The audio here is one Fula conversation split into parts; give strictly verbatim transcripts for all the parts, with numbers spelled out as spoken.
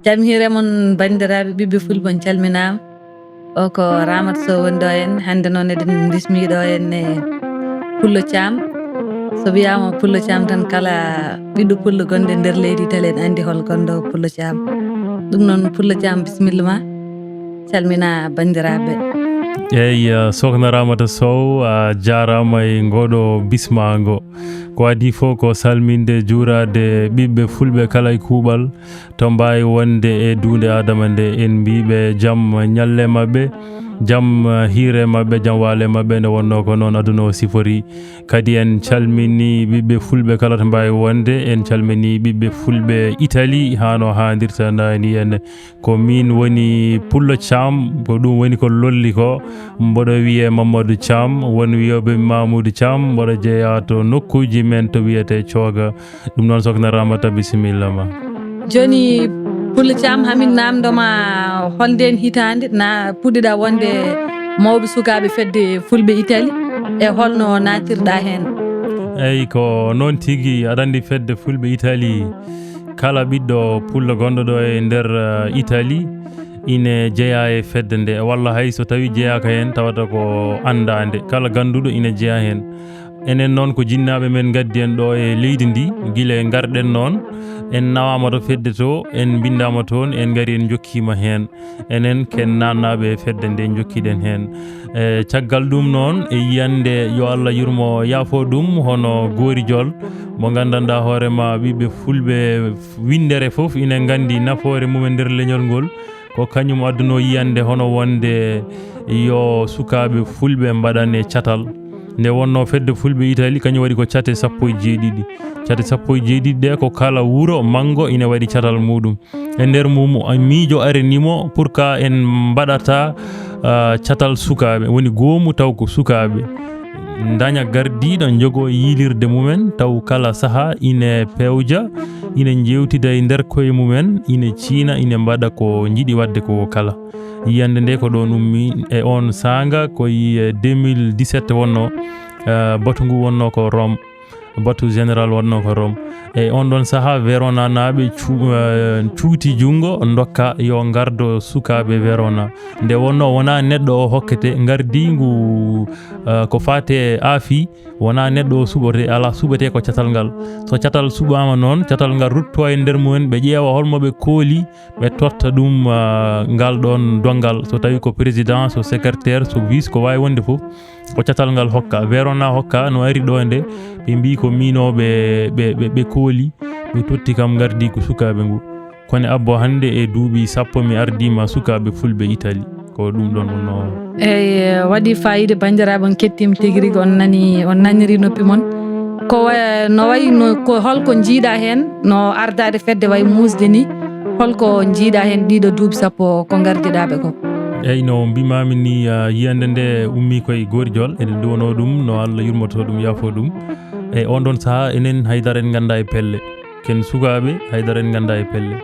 Jam hiire mon, banndiraaɓe ɓiɓɓe Fulɓe, on calminaama. O ko Ramata Sow woni ɗo en. Hannde noon eɗen mbismii ɗo en e Pullo Caam. So wiyaama Pullo Caam tan, kala ɓiɗɗo Pullo gonɗo e nder leydi Itali, en anndi hol gonɗo Pullo Caam. Ɗum noon, Pullo Caam, bisimilla ma. Calmina banndiraaɓe. Eyi, eh, Sokhna Ramata Sow, a jaaraama e ngoɗo bismaango. Ko adii fof ko salminde, juuraade ɓiɓɓe Fulɓe kala e kuuɓal, to mbaawi wonde e duunde Aadama nde. En mbii ɓe jam ñalle maɓɓe, jam, eh, hiire maɓɓe, jam waale maɓɓe, nde wonnoo ko noon aduna o sifori. Kadi en calminii ɓiɓɓe Fulɓe kala to mbaawi wonde. En calminii ɓiɓɓe Fulɓe Itali, haa no haandirta naani en. Ko miin woni Pullo Caam, ko ɗum woni ko lolli ko. Mboɗo wiyee Mamadou Caam, won wiyooɓe Mamoudou Caam, mboɗo jeyaa to nokkuuji men to wiyetee Cooga. Ɗum noon, Sokhna Ramata, bisimilla ma. Jooni, Pullo Caam, hamin naamndo ma, hol ndeen hitaande na puɗɗiɗaa wonde mawɓe sukaaɓe fedde Fulɓe Itali, e holno naatirɗaa heen? Eyi, ko noon tigi, aɗa anndi fedde Fulɓe Itali, kala ɓiɗɗo Pullo gonɗo ɗo e nder, eh, Itali, ine jeyaa e fedde nde, walla hay so tawii jeyaaka heen, tawata ko anndaande. Kala gannduɗo ine jeyaa heen. Enen noon ko jinnaaɓe men ngaddi en ɗo e leydi ndi, gila e ngarɗen noon, en nawaama to fedde to, en mbinndaama toon, en ngari en njokkiima heen. Enen ken naatnaaɓe e fedde nde, njokkiɗen heen. E caggal ɗum noon, e yiyannde, yo Allah yurmo, yaafo ɗum, hono Goori Jol, mo nganndanɗaa hoore ma, ɓiɓɓe Fulɓe winndere fof ine nganndi nafoore mum e nder leñol ngol. Ko kañum adduno yiyannde hono wonde yo sukaaɓe Fulɓe mbaɗane catal. Nde wonnoo fedde Fulɓe Itali, kañum waɗi ko cate sappo e jeeɗiɗi. Cate sappo e jeeɗiɗi ɗe, ko kala wuro manngo ine waɗi catal muɗum. E nder mum, miijo arini mo pour que en mbaɗata, ah, catal sukaaɓe, woni goomu taw ko sukaaɓe. Daña gardiiɗo, njogoo yiilirde mumen, taw kala sahaa ine pewja, ine njeewtida e nder koye mumen, ine ciina, ine mbaɗa ko njiɗi waɗde ko kala. Yiyannde nde ko ɗoon ummi e oon saanga, ko e deux mille dix-sept wonnoo, eh, batu ngu wonnoo ko Rome, batu général wonnoo ko Rome. E oon ɗoon sahaa, Verona naaɓe cu-, eh, cuuti junngo, ndokka yo ngardo sukaaɓe Verona. Nde wonnoo wonaa neɗɗo o hokkete ngardiingu, eh, ko faate aafi, wonaa neɗɗo o suɓote, alaa, suɓetee ko catal ngal. So catal suɓaama noon, catal ngal ruttoo e nder mumen, ɓe ƴeewa hol mo ɓe kooli, ɓe totta ɗum, ah, ngal ɗoon donngal. So tawii ko président, so secrétaire, so vice, ko waawi wonde fof, ko catal ngal hokka. Verona hokka, no ari ɗo nde, ɓe mbii ko miin o ɓe, ɓe, ɓe, ɓe kooli, ɓe totti kam ngardi ko sukaaɓe ngu. Kono abbo, hannde e duuɓi sappo mi ardiima sukaaɓe Fulɓe Itali. Ko ɗum ɗoon wonnoo. Eyi, waɗi faayiida, banndiraaɓe, on kettiima tigi rigi, on nani, on naniri noppi mon. Ko wa-, no wayi no, ko holko njiiɗaa heen, no ardaade fedde wayi muusde ni? Holko njiiɗaa heen ɗiɗo duuɓi sappo ko ngardiɗaa ɓe ko? Eyi, no mbimaami ni, ah, yiyannde nde ummii koye Goori Jol, eɗen nduwanoo ɗum, no Allah yurmoto ɗum, yaafo ɗum. E oon ɗoon sahaa, enen haydara en nganndaa e pelle. Ken sukaaɓe, haydara en nganndaa e pelle.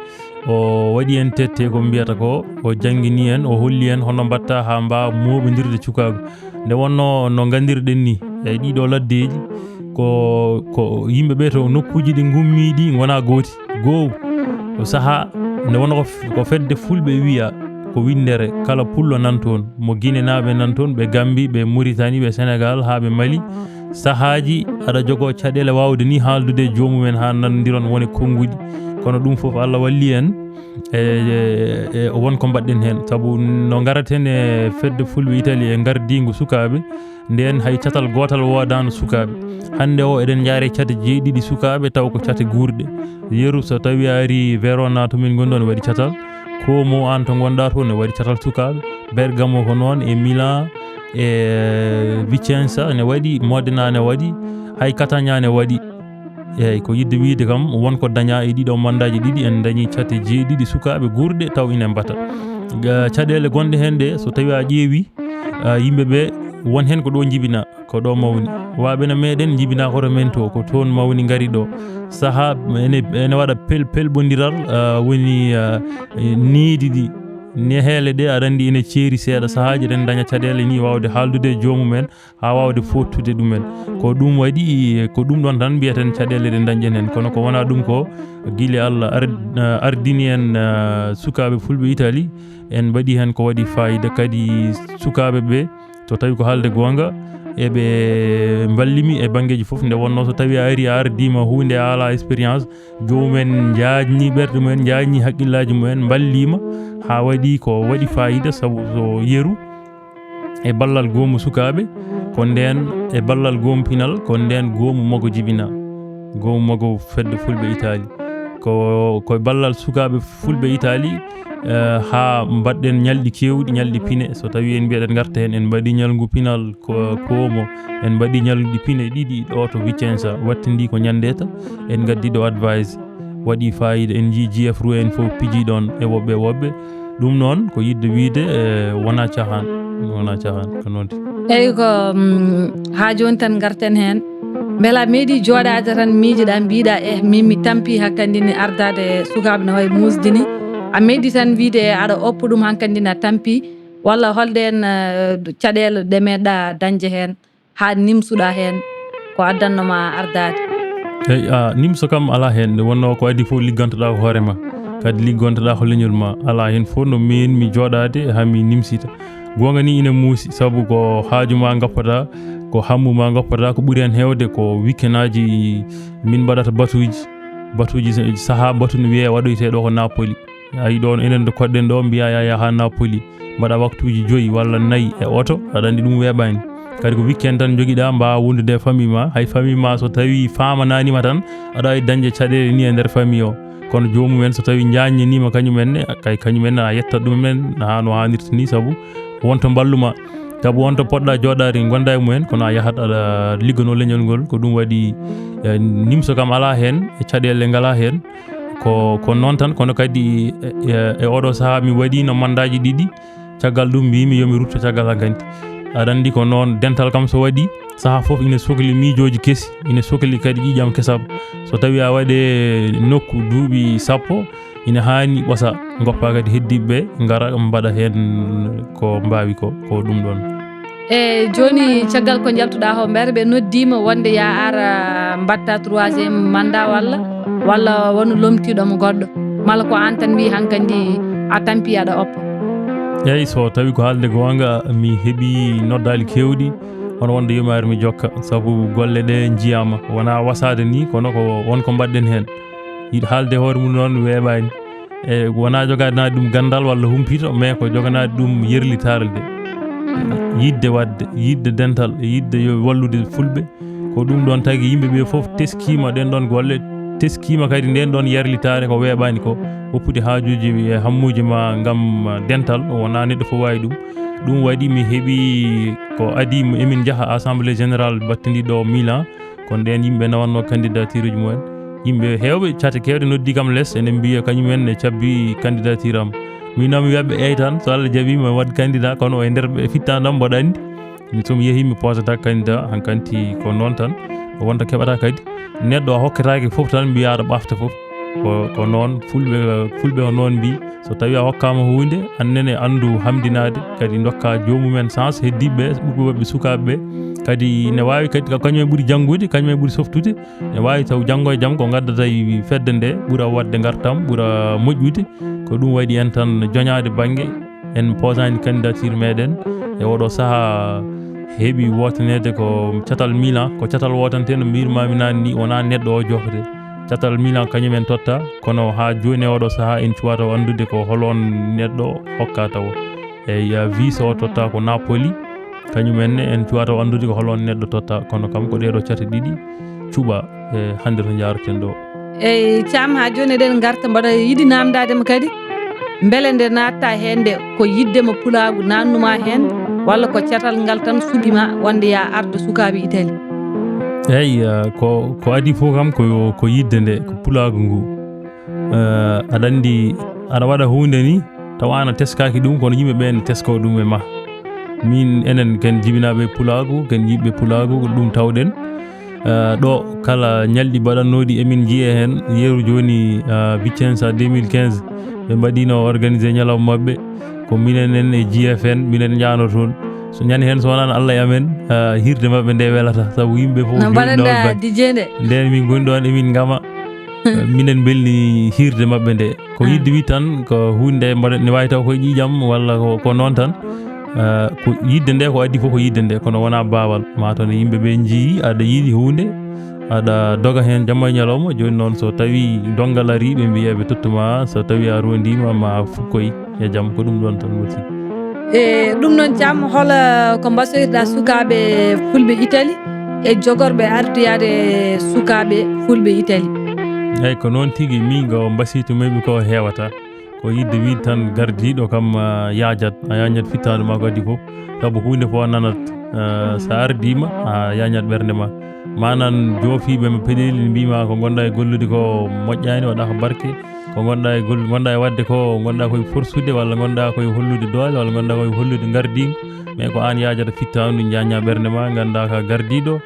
O waɗi en tette ko mbiyata ko, o janngini en, o holli en hono mbatta haa mbaa mooɓondirde cukaagu. Nde wonnoo no nganndirɗen ni, e ɗiɗo laddeeji, ko, ko yimɓe ɓe to nokkuuji ɗi ngummi ɗi ngonaa gooti. Goow, ko sahaa, nde wonnoo ko f-, ko fedde Fulɓe wiya, ko winndere, kala Pullo nan toon, mo Ginenaaɓe nan toon, ɓe Gambi, ɓe Muritani, ɓe Senegaal, haa ɓe Mali. Sahaaji aɗa jogoo caɗeele waawde ni haaldude e joomumen haa nanondiron wone konnguɗi. Kono ɗum fof Allah walli en e, e, e won ko mbaɗɗen heen. Sabu no ngaraten e fedde Fulɓe Itali e ngardiingu sukaaɓe, ndeen hay catal gootal woodaano sukaaɓe. Hannde o eɗen njaaree cate jeeɗiɗi sukaaɓe taw ko cate guurɗe. Yeru so tawii a arii Verona to min ngonɗon waɗi catal. Como aan to ngonɗaa toon ne waɗi catal sukaaɓe. Bergamo ko noon e Milan. E Vicenza ne waɗi, Modena ne waɗi, hay Catania ne waɗi. Eeyi, ko yiɗde wiyde kam, won ko dañaa e ɗiɗo mandaaji ɗiɗi, en dañii cate jeeɗiɗi sukaaɓe guurɗe taw ina mbata. Ga-, caɗeele gonɗe heen ɗe, so tawii a ƴeewi, a, yimɓe ɓe, won heen ko ɗo njibinaa, ko ɗo mawni. Waaɓe no meeɗen njibinaa hoto men to, ko toon mawni ngari ɗo. Sahaa ene, ene waɗa pel-, pelɓondiral, a, woni, a, e needi ɗi. Neheele ɗe aɗa anndi ene ceeri seeɗa sahaaji eɗen daña caɗeele ni waawde haaldude e joomum en haa waawde fooɗtude ɗum en. Ko ɗum waɗi, ko ɗum ɗoon tan mbiyaten caɗeele ɗe dañɗen heen. Kono ko wonaa ɗum ko gila Allah ar-, ardini en, ah, sukaaɓe fulɓe Italie, en mbaɗi heen ko waɗi faayida. Kadi sukaaɓe ɓe, so tawi ko haalde goonga, eɓe mballimi e banngeeji fof. Nde wonnoo so tawi a ari a ardiima huunde a alaa expérience, joomum en njaajni ɓerɗe mum en, njaajni hakkillaaji mum en, mballiima haa waɗi ko waɗi faayida, sabu so yeru e ballal goomu sukaaɓe, ko ndeen e ballal goomu pinal, ko ndeen goomu mago jibina. Goomu mago fedde fulɓe Italie. Ko, ko e ballal sukaaɓe fulɓe Italie, eh, haa mbaɗɗen ñalɗi keewɗi, ñalɗi pine. So tawi en mbiyaɗen ngarta heen, en mbaɗi ñalngu pinal ko, Como, en mbaɗi ñalɗi pine ɗiɗi ɗo to Vicenza, wattindi ko ñannde ta, en ngaddi ɗo advice. Waɗi faayida, en njii G F Rouen en fof piji ɗoon e woɓɓe e woɓɓe. Ɗum noon ko yiɗde wiyde, eh, wonaa caahaan, wonaa caahaan, ko noon tigi. Eyi ko, mm, haa jooni tan ngarten heen. Mbela meeɗi jooɗaade tan miijiɗa, mbiɗa, eh, min mi tampi hakkandi ni ardaade e sukaaɓe no wayi muusde ni. A meeɗi tan wiyde aɗa oppo ɗum hankandi na tampi, walla holɗeen, eh, caɗeele ɗe meeɗa dañde heen, haa nimsuɗa heen ko addanno ma ardaade? Eyi, a, nimso kam alaa heen, nde wonnoo ko adii fof liggantoɗaa ko hoore ma, kadi liggantoɗaa ko leñol ma, alaa heen fof no meen mi jooɗaade haa mi nimsita. Goonga ni ina muusi, sabu ko haaju ma ngoppataa, ko hammu ma ngoppataa, ko ɓuri heen heewde ko weekendaaji min mbaɗata batuuji, batuuji sahaa batu no wiyee waɗoytee ɗo ko Napoli. Ayi ɗoon enen nde koɗɗen ɗo mbiyaa yaa yaha Napoli, mbaɗa waktuuji joyi walla nayi e oto, aɗa anndi ɗum weeɓaani. Kadi ko weekend tan njogiɗaa, mbaawa wondude e famille ma, hay famille ma so tawii faamanaani ma tan, aɗa waawi dañde caɗeele ni e nder famille o. Kono joomum en so tawii njaajnanii ma kañum en ne, kay kañum en ne a yettat ɗum en haa no haanirta ni, sabu wonto mballu ma, sabu wonto poɗɗa jooɗaade ngonda e mumen, kono a yahat aɗa ligganoo leñol ngol. Ko ɗum waɗi, eh, nimso kam alaa heen, e caɗeele ngalaa heen. Ko, ko noon tan, kono kadi e, e, e oɗo sahaa mi waɗiino mandaaji ɗiɗi. Caggal ɗum mbiymi yo mi rutto caggal hankadi. Aɗa anndi ko noon dental kam so waɗi, sahaa fof ina sokli miijooji kesi, ina sokli kadi ƴiiƴam kesam. So tawii a waɗe nokku duuɓi sappo, ina haani ɓosa, ngoppa kadi heddiiɓe ɓe, ngara mbaɗa heen ko mbaawi ko, ko ɗum ɗoon. E jooni, caggal ko njaltuɗaa ko, mbiyata ɓe noddiima wonde ya ar, a, mbaɗta troisième mandat walla, walla won lomtiiɗo mo goɗɗo, mala ko aan tan mbiyi hankadi a tampi aɗa oppo? Eyi, so tawi ko haalde goonga, mi heɓi noddaali keewɗi, kono wonde yo mi ar mi jokka, sabu golle ɗe njiyaama, wonaa wasaade ni, kono ko won ko mbaɗɗen heen. Yiɗ haalde hoore mum noon weeɓaani. E wonaa jogaade naade ɗum ganndal walla humpito, mais ko joganaade ɗum yerlitaare de. Yiɗde waɗde, yiɗde dental, e yiɗde yo wallude fulɓe. Ko ɗum ɗoon tagi yimɓe ɓe fof teskiima ɗeen ɗoon golle, teskiima kadi ndeen ɗoon yerlitaare ko weeɓaani ko, woppude haajuuji e hammuuji ma ngam dental, wonaa neɗɗo fof waawi ɗum. Ɗum waɗi mi heɓi ko adii mo emin njaha Assemblée Générale battindi ɗo Milan, kono ɗeen yimɓe nawatnoo candidature uji mumen. Yimɓe heewɓe, cate keewɗe noddi kam les, ene mbiya kañum en ne cabbi candidature am. Min noon mi wiyaɓe eyi tan, so Allah jaɓi mi waɗ candidat, kono e nder ɓe fittaande am mboɗo anndi. Min so mi yehi mi posata candidat, hankanti ko noon tan. Wonta keɓata kadi. Neɗɗo a hokketaake fof tan mbiya aɗa ɓafta fof. Ko, ko noon, fulɓe, fulɓe ko noon mbi. So tawi a hokkaama huunde, annene anndu hamdinaade, kadi ndokka joomum en sens, heddiiɓe ɓe, ɓurɓe woɓɓe sukaaɓe ɓe. Kadi ne waawi kadi, ko kañum en ɓuri janngude, kañum en ɓuri softude. Ne waawi taw janngo e jam ko ngaddata e fedde nde, ɓura waɗde ngartam, ɓura moƴƴude. Ko ɗum waɗi en tan joñaade bannge, en posaani candidature meɗen. E oɗo sahaa heɓi wootaneede ko catal Milan, ko catal wootantee no mbirmaami naan ni, wonaa neɗɗo o jofete. Catal Milan kañum en totta, kono haa jooni e oɗo sahaa en cuwata o anndude ko holon neɗɗo hokka tawo. Eyi, a wi so o totta ko Napoli, kañum en ne en cuwata o anndude ko holon neɗɗo totta, kono kam ko ɗeɗo cate ɗiɗi cuɓa, e hannde to njaroten ɗo. Eyi, Caam, haa jooni eɗen ngarta, mbaɗa yiɗi naamndaade mo kadi, mbele nde naatta heen nde ko yiɗde mo pulaagu naatnuma heen, walla ko catal ngal tan suɓi ma wonde ya ardo sukaaɓe Italie? Eyi, eh, ko, ko adii fof kam ko, ko yiɗde nde, ko pulaagu ngu. Eh, aɗa anndi, aɗa waɗa huunde ni, tawa aan a teskaaki ɗum, kono yimɓe ɓe ne teskoo ɗum e ma. Min, enen ken jibinaaɓe pulaagu, ken yiɗɓe pulaagu, ko ɗum tawɗen. Eh, ɗo kala ñalɗi baɗannooɗi emin njiyee heen, yeru jooni, eh, Vicenza deux mille quinze, ɓe mbaɗiino organisé ñalawma maɓɓe. Ko minen en e G F N, minen njaano toon. So ñande heen so wonaano Allah e amen, ah, hiirde maɓɓe nde welata, sabu yimɓe fof No jooni mbaɗanɗaa ɗo ba-, dijee nde? Nden min ngoni ɗoon emin ngama. Eh, minen mbelni hiirde maɓɓe nde. Ko Ah. yiɗde wiide tan, ko huunde mbaɗa-, ne waawi taw koye ƴiiƴam walla ko, ko noon tan. Ah, ko yiɗde nde, ko addi fof ko yiɗde nde, kono wonaa baawal. Maa taw ne yimɓe ɓe njii, aɗa yiɗi huunde, aɗa doga heen jamma e ñalawma. Jooni noon, so tawii donngal arii, ɓe mbiya ɓe tottuma, so tawii a rondiima, ma fukkoy e jam. Ko ɗum ɗoon tan, merci. E ɗum noon, Thiam, hol ko mbasoyirɗaa sukaaɓe fulɓe Italie e jogorɓe ardiyaade sukaaɓe fulɓe Italie? Eey, ko noon tigi, min ko mbasiytumi ɓe ko heewata. Ko yiɗde wiide tan gardiiɗo kam, ah, yaajat, a yaajat fittaandu maa ko adii fof. Sabu huunde fof a nanat, ah, so a ardiima, a yaajat ɓernde ma. Manan joofiiɓe mo peɗeeli ne mbiima ko ngonɗaa e gollude ko moƴƴaani, waɗaaka barke. Ko ngonɗaa e gol-, ngonɗaa e waɗde ko, ngonɗaa koye forsude walla ngonɗaa koye hollude doole walla ngonɗaa koye hollude ngardiigu. Mais ko aan yaajata fittaandu, njaajnaa ɓernde ma, nganndaa ka gardiiɗo,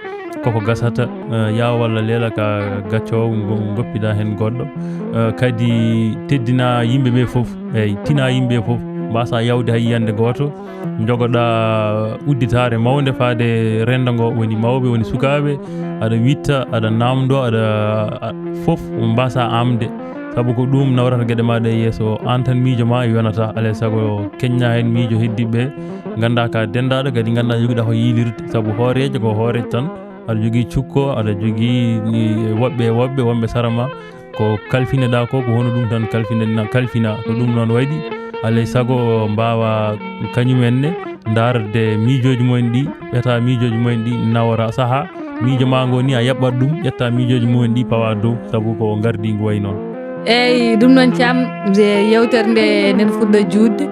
koko gasata, eh, yawa walla leela ka gaccoowo, ngo-, ngoppiɗaa heen goɗɗo. Eh, kadi teddinaa yimɓe ɓe fof, eey, tinaa yimɓe ɓe fof, mbaasaa yawde hay yiyannde gooto. Njogoɗaa udditaare mawnde faade renndo ngo, woni mawɓe, woni sukaaɓe, aɗa witta, aɗa naamndoo, aɗa, a, fof mbaasaa aamde. Sabu ko ɗum nawrata geɗe maa ɗe yeeso, aan tan miijo maa yonata. Alaa e sago keññaa heen miijo heddiiɓe ɓe, nganndaa ka denndaaɗo, kadi nganndaa jogiɗaa ko yiilirde. Sabu hooreejo ko hooreejo tan, aɗa jogii cukko, aɗa jogii ni woɓɓe e woɓɓe wonɓe sara ma. Ko kalfineɗaa ko, ko hono ɗum tan kalfine-, na-, kalfinaa. Ko ɗum noon waɗi, alaa e sago mbaawa kañum en ne ndaarde miijooji mumen ɗi, ƴetta miijooji mumen ɗi, nawora sahaa miijo maa ngo ni, a yaɓɓat ɗum, ƴetta miijooji mumen ɗi, pawa dow, sabu ko ngardiigu wayi noon. Eey, ɗum noon, Thiam, nde yeewtere nde nen fuɗɗo juutde,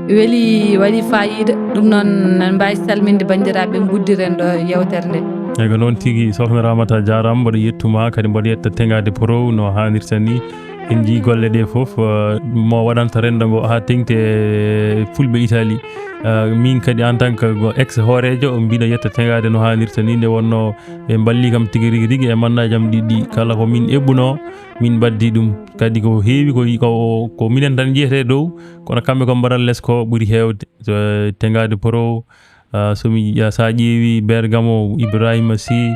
weli, waɗi faayiida. Ɗum noon, en mbaawi salminde banndiraaɓe nguddiren ɗo yeewtere nde. Eey, ko noon tigi, Sokhna Ramata, jaaraama, mboɗo yettuma, kadi mboɗo yetta Tengaade Pro no haanirta ni. En njii golle ɗe fof, eh, mo waɗanta renndo ngo haa teŋti e fulɓe Italie. Eh, min kadi en tant que go ex hooreejo, mbiɗo yetta Tengaade no haanirta ni, nde wonnoo ɓe mballii kam tigi rigi rigi e manndaajam ɗiɗi ɗi. Kala ko min eɓɓunoo, min mbaddii ɗum. Kadi ko heewi ko, ko, ko minen tan njiyetee dow, kono kamɓe ko mbaɗat les ko ɓuri heewde. Eh, Tengaade Pro, ah, so mi, ah, so a ƴeewi Bergamo, Ibrahima Sy,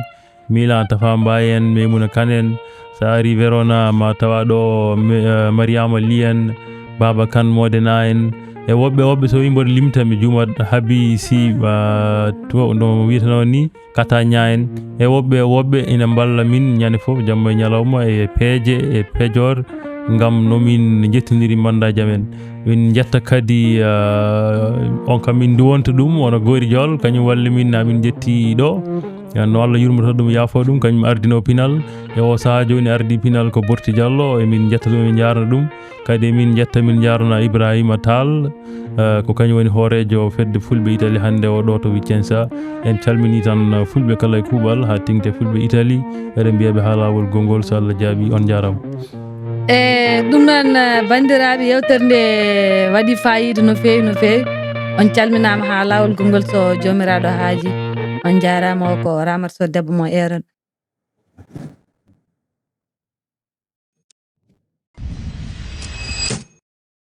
Milan, Tafa Mbaye en, Maimouna Kane en, so a ari Verona, ma tawa ɗo, me-, ah, Mariama Ly en, Baba Kane Modena en, e woɓɓe, woɓɓe so wi mboɗo limta mi juumat, Habi Sy, ah, to no wiyetenoo ni, Katanya en, e woɓɓe, woɓɓe ina mballa min ñande fof, jamma e ñalawma, e peeje, e pejoor, ngam no min njettindiri manndaajam en. Min njetta kadi, ah, on kam min nduwonta ɗum, wona Gori Jol, kañum walli min, amin njetti ɗo. No Allah yurmoto ɗum, yaafo ɗum, kañum ardino pinal. E o sahaa jooni ardi pinal ko Borti Diallo, e min njetta ɗum, min njaarna ɗum. Kadi min njetta, min njaarna Ibrahima Tall, eh, ko kañum woni hooreejo fedde fulɓe Italie hannde o ɗo to Vicenza. En calmini tan, eh, fulɓe kala e kuuɓal, haa teŋti e fulɓe Italie. Eɗen mbiya ɓe haa laawol gonngol, so Allah jaaɓi, on njaaraama. E ɗum noon, eh, banndiraaɓe, yeewtere nde waɗi faayiida no feewi, no feewi. On calminaama haa laawol gonngol, so Joomiraaɗo haaji. On njaaraama, o ko Ramata Sow debbo mo Eeron.